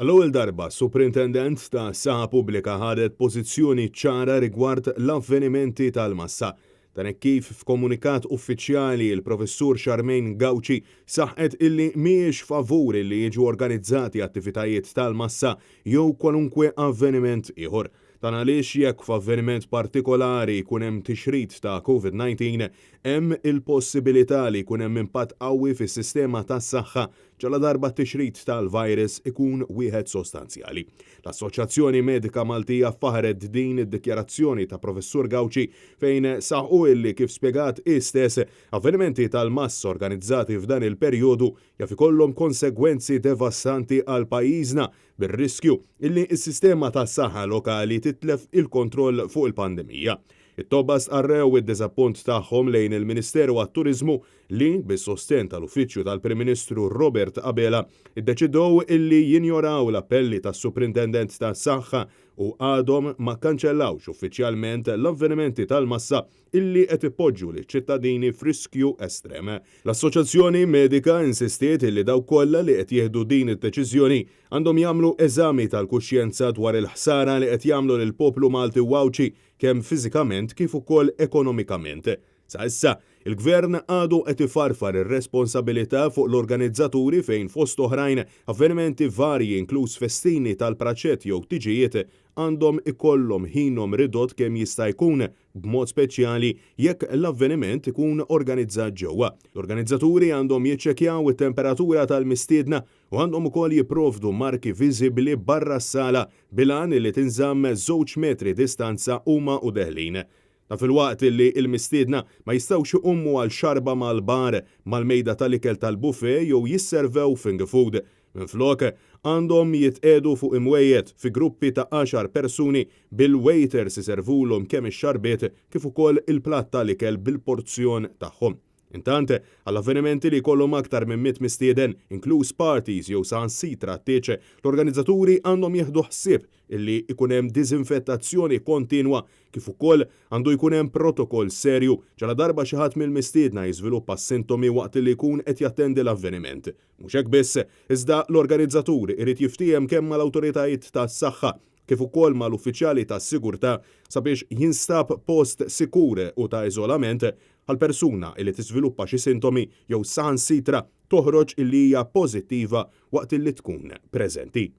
Għall-ewwel darba, Suprintendent ta' Saħħa Pubblika ħadet pożizzjoni ċara rigward l-avvenimenti tal-massa. Dan hekk kif f'komunikat uffiċjali l-Professur Charmaine Gauci saħqet illi mhijiex favur illi jiġu organizzati attivitajiet tal-massa jew kwalunkwe avveniment ieħor. Dan għaliex jekk f'avveniment partikolari jkun hemm tixrid ta' Covid-19, hemm il-possibilità li jkun hemm impatt qawwi fis-sistema tas-saħħa ġaladarba t-tixrid tal-virus ikun wieħed sostanzjali. L-Assoċjazzjoni Medika Maltija faħret din id-dikjarazzjoni ta' Professur Gauci fejn saħqu illi kif spjegat hi stess, avvenimenti tal-massa organizzati f'dan il-perjodu jaf ikollhom konsegwenzi devastanti għal pajjiżna bir-riskju illi s-sistema tas-saħħa lokali titlef il-kontroll fuq il-pandemija. It-tobba stqarrew id-diżappunt tagħhom lejn il-Ministeru għat-Turiżmu li, bis-sostenn tal-Uffiċċju tal-Prim Ministru Robert Abela, iddeċidew illi jinjoraw l-appelli tas-Suprintendent tas-Saħħa u għadhom ma kkanċellawx uffiċjalment l-avvenimenti tal-massa illi qed ipoġġu liċ-ċittadini f'riskju estrem. L-Assoċjazzjoni Medika insistiet illi dawk kollha li qed jieħdu din id-deċiżjoni għandhom jagħmlu eżami tal-kuxjenza dwar il-ħsara li qed jagħmlu lill-poplu Malti u Għawdxi kemm fiżikament kif ukoll ekonomikament. Sa issa, il-Gvern għadu qed ifarfar ir-responsabilità fuq l-organizzaturi fejn fost oħrajn avvenimenti varji inkluż festini tal-praċett jew tiġijiet għandhom ikollhom ħinhom ridott kemm jista' jkun, b'mod speċjali jekk l-avveniment ikun organizzat ġewwa. L-organizzaturi għandhom jiċċekkjaw it-temperatura tal-mistiedna u għandhom ukoll jipprovdu marki viżibbli barra s-sala bil-għan li tinżamm żewġ metri distanza huma u deħlin. Dan filwaqt li l-mistiedna ma jistgħux iqumu għal xarba mal-bar, mal-mejda tal-ikel tal-buffet jew jisservew finger food. Minflok, għandhom jitqiegħdu fuq imwejjed fi gruppi ta' għaxar persuni bil-waiters iservulhom kemm ix-xarbiet kif ukoll il-platt tal-ikel bil-porzjon tagħhom. Intant, għal avvenimenti li jkollhom aktar minn 100 mistieden, inkluż parties jew saħansitra tieġ, l-organizzaturi għandhom jieħdu ħsieb illi jkun hemm diżinfettazzjoni kontinwa kif ukoll għandu jkun hemm protokoll serju ġaladarba xi ħadd mill-mistiedna jiżviluppa s-sintomi waqt li jkun qed jattendi l-avveniment. Mhux hekk biss, iżda l-organizzatur irid jiftiehem kemm mal-awtoritajiet tas-saħħa kif ukoll mal-uffiċjali tas-sigurtà sabiex jinstab post sikur u ta' iżolament għal persuna illi tiżviluppa xi sintomi jew saħansitra toħroġ illi hija pożittiva waqt illi tkun preżenti.